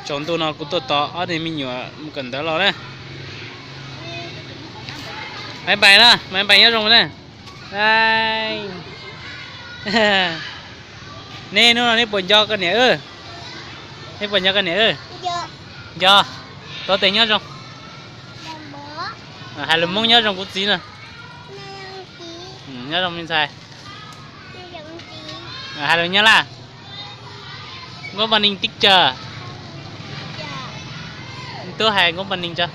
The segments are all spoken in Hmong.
Tsaus ntuj no kuv tuaj tos ob niag me nyuam mus kawm ntawv los na. Bye bye na, bye bye nyob zoo na. Nej hnub no nej puas nco koj niam? Nej puas nco koj niam? Nco. Tuav tes nyob zoo. Hais lus Hmoob nyob zoo kuv txiv na. Nyob zoo me ntxhais. Hais lus Nyab Laj. Nkaub npa neeg tib cag. Tub hais nkaub npa neeg tso.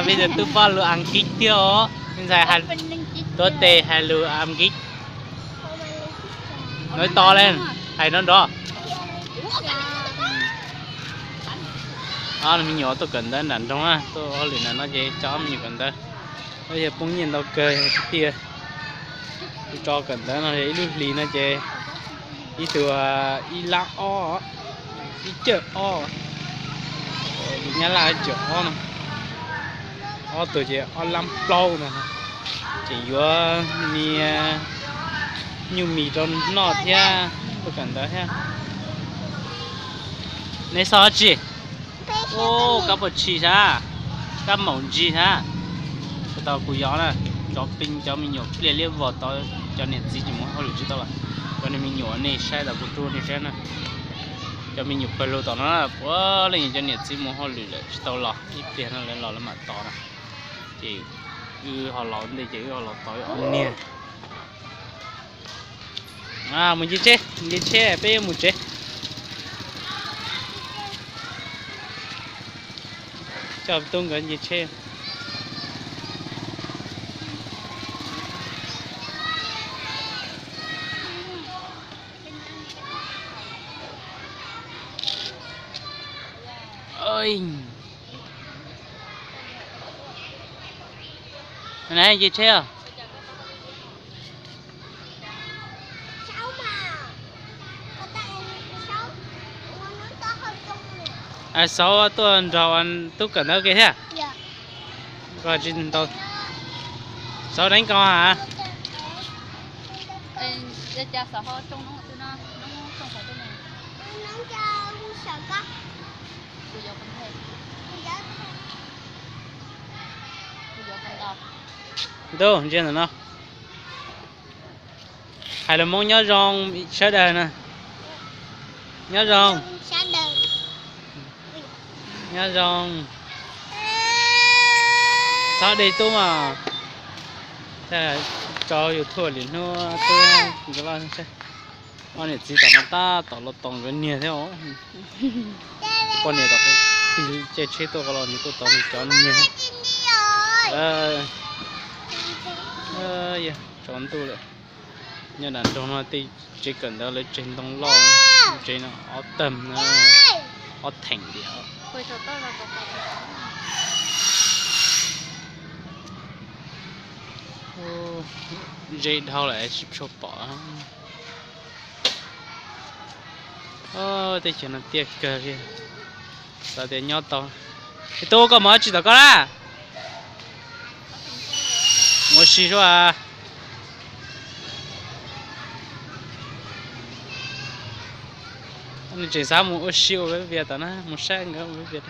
Peb cov tub poj lus Askiv thiab os. Me ntxhais, tuav tes hais lus Askiv. Nov to le, hais nrov nrov. Ob me nyuam tuaj kawm ntawv nram nroog na, tuaj hauj lwm nram no ces coj ob me nyuam kawm ntawv. Yog poob nyiaj ntau kawg tiag. Kuv tso kawm ntawv no ib lub hlis no ces ib tug ib lab ob, ib cawm ob, Nyab Laj cawm ob no, ob tug ces ob lab plaub no. Tseem yuav niag nyuj mis rau noj thiab, tuaj kawm ntawv thiab. Neb xov tsi? Kab puas tshis sab, kab maum ntsis sab. Tau kuv yov na, cov peb cov me nyuam pliag liab vog tod, cov niam txiv tsis mus hauj lwm tsis tau los. Cov niag me nyuam nej saib tau kuv tub nej saib na. Cov me nyuam pawg lug tom no puav leej cov niam txiv mus hauj lwm lawm tsis tau los, ib pliag no lawv los lawv mam tos na. Ces wb ho los ntej ces wb ho los tos wb ob niag. Mus nce tsheb, nce tsheb peb yuav mus tsev. Coj tub nkawd nce tsheb. Nce tsheb os. Xauv tuaj nrog tub kawm ntawv ke thiab. Xauv deev koj ha. Ntuj, ntsia ntawm no. Hais lus Hmoob nyob zoo sawv daws na. Nyob zoo. Nyob zoo. Txhob de tub mas. Tso YouTube lwm hnub tub nkawd loj. Ob niam txiv tom no tab tom los tos nkawd niag thiab os. Poj niam tom tig caij tsheb tuaj ko los nws tuaj tos nws cov niag. Tsaus ntuj lawm. Nyob nram nroog no tej tsev kawm ntawv lawv tseg ntoo loj, tsev no ob tag, ob theem tias. Ze dhau lawm tsis tshua pom. Teb chaws no tiaj kawg li. Xav tias nyob tau. Tub, koj mus dab tsi tom koj na? Mus ua si suab. Nws tseem xav mus ua si ua peb vias tom na, mus saib nkawd ua peb vias.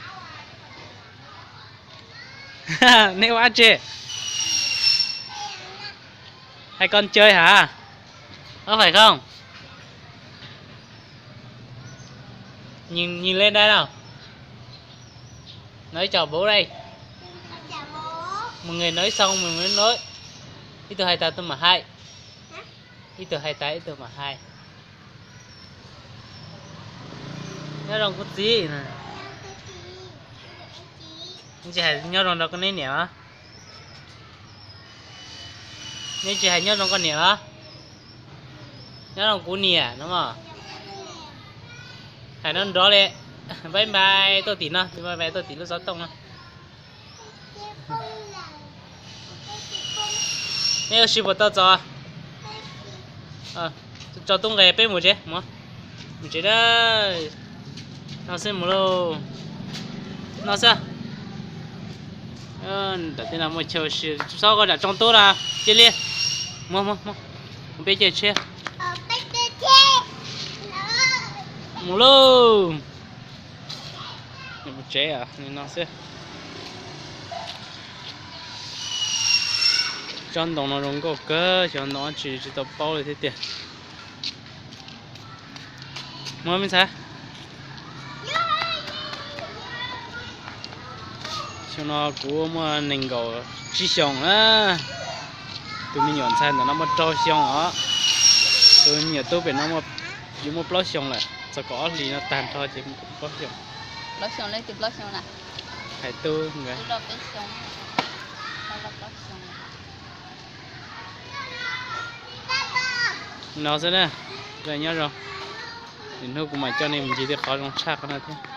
Nej ua dab tsi? Hay con chơi hả? Có phải không? Nhìn, nhìn lên đây nào. Nói chào bố đây. Một người nói xong mình mới nói. Ib tug hais tas tus mam hais. Ib tug hais tas ib tug mam hais. Nyob zoo kuv txiv. Neb tsis hais nyob zoo rau koj neb niam los? Neb tsis hais nyob zoo koj niam los? Nyob zoo kuv niam no mas. Hais nrov nrov li. Bye bye tuaj tim no, bye bye tuaj tim lub xov tooj no. Neb ua si puas tau txog? Tso tub nqe peb mus tsev, mus tsev a. No xwb mus lauj. No xwb. Nram tej no muaj chaw ua si, txhob koj zam tsoo tub na. Cia li. Mus, mus, mus. Mus peb caij tsheb. Mus lauj. Mus tsev, li no xwb. Tsob ntoo no zoo nkauj kawg, xyov ntoo dab tsi tsis tau paub li thiab tiag. Muaj me ntxhais. Xyoo no kuv muaj nees nkaum tsib xyoos na. Tus me nyuam ntxhais ntawm no muaj rau xyoo os. Tus me nyuam tub pem no yuav muaj plaub xyoos lawm, txog kaum ob hlis no tag nrho ces muaj plaub xyoos. Hais tub nkawd. No xwb na, nyob zoo. Hnub kuv mam coj nej mus ncig tej qhov zoo tshaj qhov no thiab.